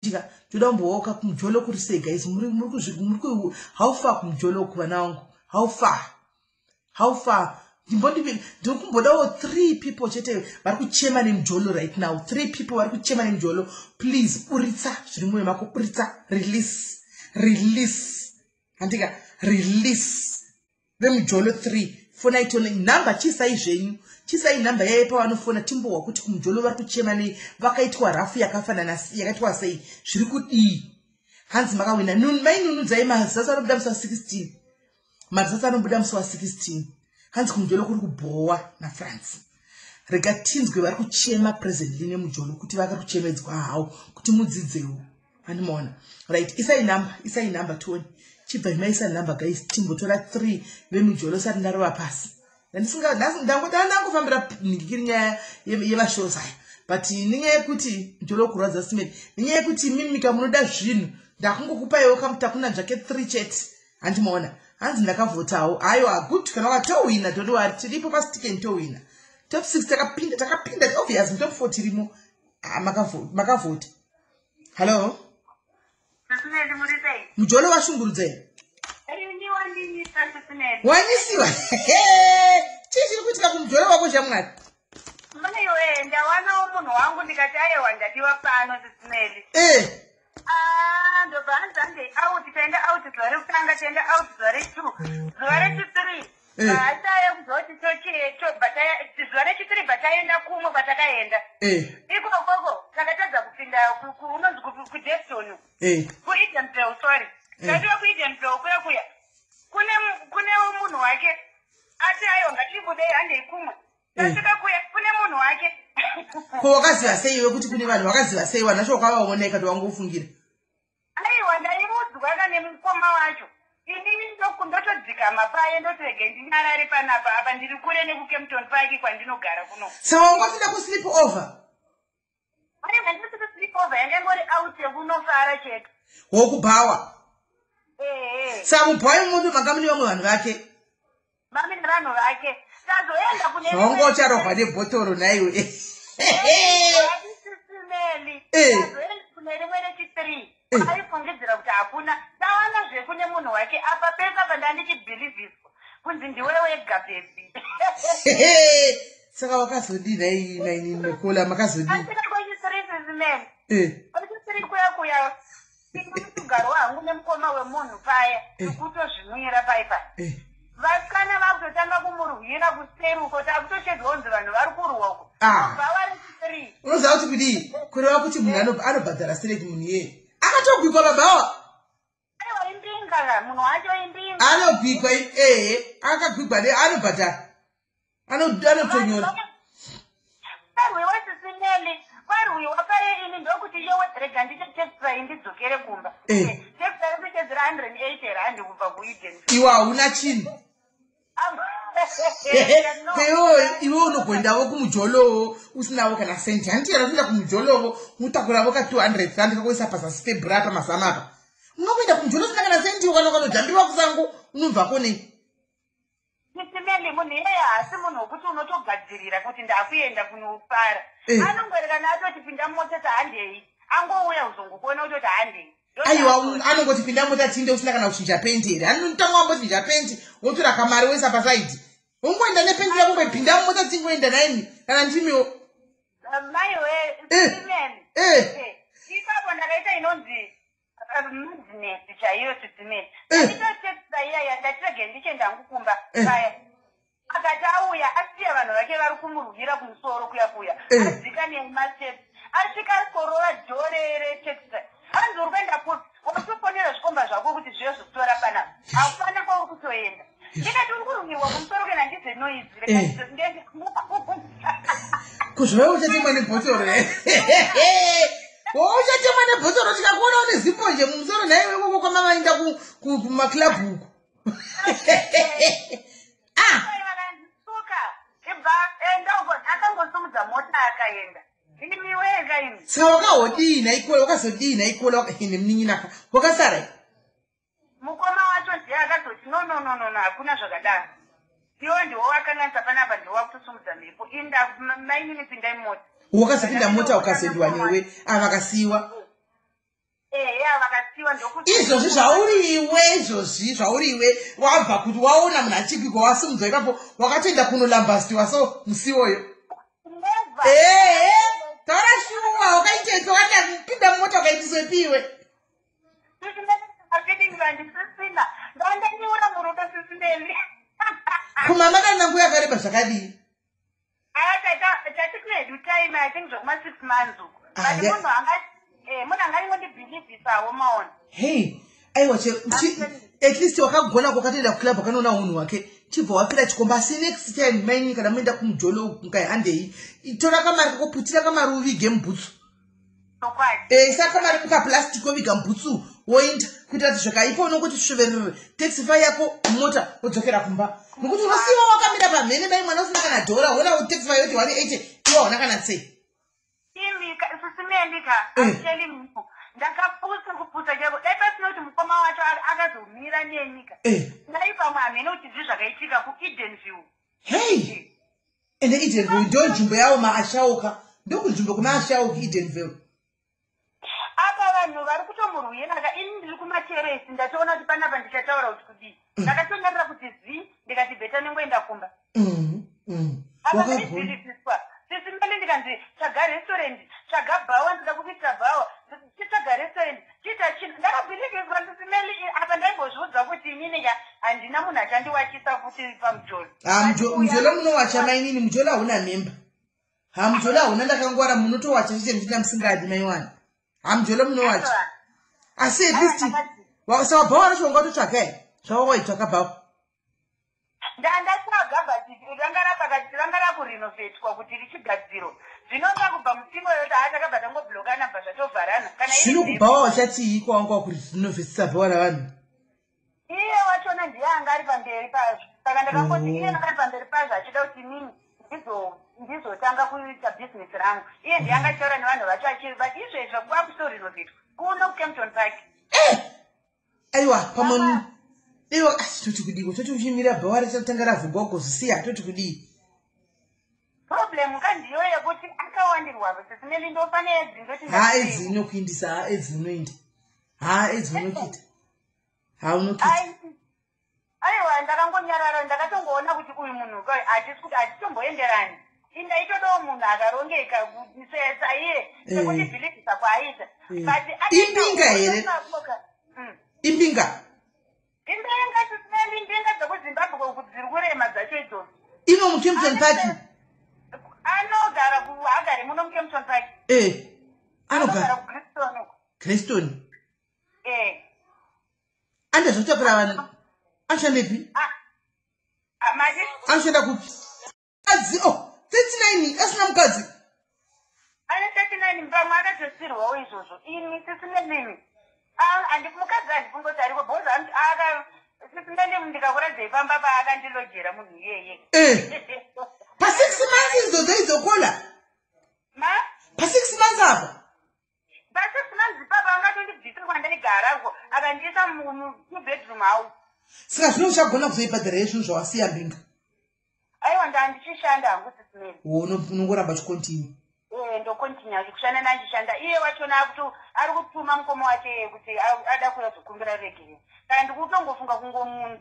Tika toda kumbowoka kumujolo kuri sei guys muri muri kuzvi muri how far kumujolo uku vana vangu how far how far ndimbondivi ndiri kumbodawo three people chete vari kuchema nemujolo right now three people vari kuchema nemujolo please buritsa zviri mwoyo mako buritsa release release handika release vemujolo 3 fonai tione nhamba chiisai zvenyu chiisai nhamba yaye pavanofona timbohwa kuti kumujolo vari kuchema nei vakaitwa rafu yakafanana yakaitwa sei zviri kudii hanzi makawina mainunudzai mazasi anobuda musi wa 16 mazasi anobuda musi wa 16 hanzi kumujolo kuri kubhowa nafrance rega tinzwe vari kuchema presently nemujolo kuti vari kuchemedzwa hawo kuti mudzidzewo andimaona right isai number isai number tione chibvai maisa number guys timbotora three vemujolo sati ndarova pasi ndangofambira nhingikiri nyaya yevashows aya but nenyaya yekuti mujolo kurwadza simeni nenyaya yekuti mimika munoda zvinhu ndakungokupaiwo kamutakuna zvake three chete handimaona hanzi ndakavhotawo aiwa good kana wakatowina don't worry tiripo pasitiken towina top six takapinda takapinda obvious mutop four tirimo ah, makavhota hallo mujolo washungurudza here wanyisiwa chii chiri kuitika kumujolo wako shamwari maiwe ndawanawo munhu wangu ndikati ayewa ndadiwa pano sisineli eh. ah, ndobva hanzi handei out taenda out zuva rekutanga taenda out zuva retwo zuva rechithree Eh. Haataya kuzoti tobva zuva rechitiri bva taenda kumwe kwatakaenda eh. ikokoko takatadza kupinda unonzi kudeston eh. kuedenville sorry tadiwa kuedenville kuya kuya kune kune munhu wake ati aiwa ngatibudei handei kumwe tasvika kuya kune munhu wake ko wakaziva sei iwe kuti kune vanhu wakaziva sei vanhu vacho wakavaoneka kuti wangofungira Aiwa ndaiudzwa ka nemukoma wacho ini ndotodzikama paye ndoti regai ndinyarare panapa apa ndiri kure nekuKempton Park kwandinogara kuno. Saka wanga usina kusleep over? Aiwa ndisiri sleep over yanga ingori out yekunofara chete. Wokubhawa? Ehe. Saka mubhawa imomo ndomanga mune vamwe vanhu vake? Mami nevanhu vake. Tazoenda kune Zvawanga ucharohwa nebhotoro nhaiwe. Simeli. Eh. Tazoenda kune rimwe rechithree. Eh. Aifungidzira kuti hakuna. Tawana zvekune munhu wake apa pese apa ndandichibhilivhiswa kunzi ndiwe wega baby. Saka wakazodii nhai mainini Mekola makazodii? Asika kwechithree Sisimeli. Eh. Kwechithree kuya kuya Ndinotogarwa hangu nemukoma wemunhu paya Eh. ndikutozvinwira pai pai Eh. vasikana vakutotanga kumurwira kuseri uko takutoshedzwa kunzi vanhu vari kurwa uko Ah. kubva vari three Unoziva kuti kudii? Kureva kuti munhu anobhadhara sireki munhu iyeye. Akatogwikwa babawa. Aiwa imbinga ka munhu wacho imbinga Anogwikwa ehe akagwigwa ne anobhadhara. Anotonyora. Parwiwa sisineli parwiwa paye ini ndokuti yowe rega ndichitextra ndidzokere kumba Eh. textra yekuchedzera 180 rand kubva kueden Iwe hauna chinhu. Iwe iwe unogoendawo kumujolowo usinawo kana sendi handiti kana kuenda kumujolowo unotakuravo ka 200 rand kakuisa pazasi pebra pamazama apa ungakuenda kumujolo usina kana sendi kana ukanojambiwa kusango unobvako nei Sisimeli munhu iyeye haasi munhu wekuti unotogadzirira kuti ndakuenda kunofara Eh. anongoerekana atoti pinda mumota tahandei angouya kuzongokuona kutoti handei aiwa anongoti pinda mota tinde usina kana kuchinja pendi here anotanga wambochinja pendi wotora kamari woisa pasaidi wongoenda nependi yako ngopinda mumota tingoenda naimi kana ndimiwo maiwe Eh. sisimeli Eh. ipapo ndakaita inonzi madness chaiyo sisimeli Eh. nditotekisa iyaya ndatirege ndichienda hangu kumba Eh. paya akati auya asiya vanhu vake vari kumurwira kumusoro kuya kuya Eh. adzika nemasteps asvika korova dhore retaxi hanzi uri kuenda kupi watofonera zvikomba zvako kuti zviye zvekutora panapa hakupana kwauri kutoenda ndikati uri kurumirwa kumusoro kuenda ndize noizi Eh. Kuzvova uchatemwa nebhotoro uchatemwa nebhotoro tikakuona une zipo nje mumusoro nhaiwe ikoko kwamavaenda kumaclub uko ah vakandisuka ibva enda uko akangosumudza mota akaenda imi wega imi saka wakahodii nhaikola wakazodii nhaikola nemunin'inaka wakasara mukoma wacho ndiye akazoti no no no no no hakuna zvakadaro iwo ndiwo wakanganisa panapa ndiwo wakutosimudza mhepo inda mainini pindai mota wakazopinda mota ukazoendwa newe ava vakasiyiwa. Eya, vakasiwa ndokuti Izvozvi zvauri iwe, izvozvi zvauri iwe, wabva kuti waona munhu achibikwa, wasimudzwa ipapo, wakatoenda kunolambastiwa so musiwoyo. Never. Ehe, taura shuwa, wakaitepi? Wakapinda mumota ukaitiswepiwe? Feeling vandisisina, ndandanyura murudo, Sisi Melly. Kumama kana nguva yakareba zvakadii? Tati kuhedu time, I think zvokuma 6 months uku. Ah, But munhu angaingondibhilivhisawo, maona. Hei, aiwa, at least wakagona kwakatoenda kuclub, wakanoona unhu hwake, chibva wapira chikomba. Asi next time, maini, kana muenda kumujolo, mukahandei, tora kamari kako, putira kamari, uvige mubhutsu. Chokwadi. Isa kamari mukaplastic, woviga mubhutsu, woenda, kuitira kuti zvakaipa unongoti svoverere Taxify yako mota, wodzokera kumba, nokuti unosiyiwa wakamira pamhene, mai mwana, usina kana dhora. Wona Taxify yoti 180, iwa hauna kana tsei. Imi Sisi Melly ka, I'm telling you, ndakapusa kupusa chaiko. Dai pasina kuti mukoma wacho akazomira nenyika, dai pamwe hamene kuti zvii zvakaitika kuEdenview. Hei, ende Edenville ndo nzvimbo yawo maashauka, ndokunzvimbo kumaashauka Edenville. Apa vanhu vari kutomurwira ka. Ini ndiri kumateresi, ndatoona kuti panapa ndichataura kuti kudii. Ndakatonyarira kuti zi, ndikati better nengoenda kumba. Apa Wakagona. Ndaibhilivhiswa, Sisi Melly, ndikanzi tsvaga restaurant, tsvaga bhawa, ndida kukuitira bhawa, chitsvaga restaurant, chiita chino. Ndakabhilivhiswa, Sisi Melly. Apa ndaimbozviudza kuti inini ka handina munhu achandiwachisa futi pamujolo. Ha, mujolo munowacha, mainini. Mujolo hauna memba. Ha, mujolo hauna. Ndakangwara, munotowacha chete muchiita musingadi, maiwana. Ha, mujolo munowacha, asi at least saka bhawa racho wanga watotsvaga here? Zvawakwaitsvaka bhawa? Ndandatsvaga, but ranga rapakati ranga rakurinovetwa kuti richigadzirwa. Zvinoda kubva musingo yoti haa, takabva tangoblokana, bva zvatovharana kana iri Zvino mhepo. kubhawa wachatii kwawanga wakurinovhesisa bhawa ravanhu? Iye wachona ndiye anga ari pamberi pazvo, saka ndakangoti iye anga ari pamberi pazvo achida kuti inini ndizotanga kuita bhizinesi rangu. Iye ndiye anga achitaura nevanhu vacho but izvezvo kwakutorinovetwa kuno kuKempton Park. Aiwa, pamwe iwa, asi toti kudii? Toti uchimira bhawa richatanga ravhugwa ugozisiya? Toti kudii? Problem kandiyo yekuti akawandirwa, Sisi Melly, ndofa needzi, ndoti Ha, edzi inokuindisa. Ha, edzi unoinda. Ha, edzi unokita. Ha, unokita. Aiwa, ndakangonyarara. Ndakatongoona kuti uyu munhu hatisi kuti hatitomboenderani. Indaitodawo munhu akarongeka saiye, sekundibhilivhisa kwaaita. But Imbinga here? Imbinga. Imbinga, Sisi Melly, imbinga dzekuZimbabwe uku dziri kurema dzacho idzodzo. Imo muKempton Park? Anogara haagari muno muKempton Park. Anogara Anogara kuGreystone uku. Greystone? Eh. Ande zvotakura vanhu, anoshandepi? Ah, mati? Anoshanda kupi? Mukadzi, oh, 39 asina mukadzi? Ane 39, pamwe akatosirwawo izvozvo. Ini, Sisi Melly, mukadzi handifungoti ariko, because Sisi Melly, ndikakuradzei pamba paakandilojera munhu iyeye. Pa6 months idzodzo idzokola? Ma? Pa6 months apa? Pa6 months papa angatondibvisa kwandaigarako, akandiisa mu bedroom house. Saka zvino uchagona kuzoibhadhara here zvinhu zvawasiya mbinga? Aiwa, ndandichishanda hangu, Sisi Melly. Unongoramba uchicontinue? Ndocontinue kushanda, nandishanda. Iye wachona ari kutuma mukoma wake kuti ada kuya zokumbira regerero, kana ndikutongofunga kungomunhe.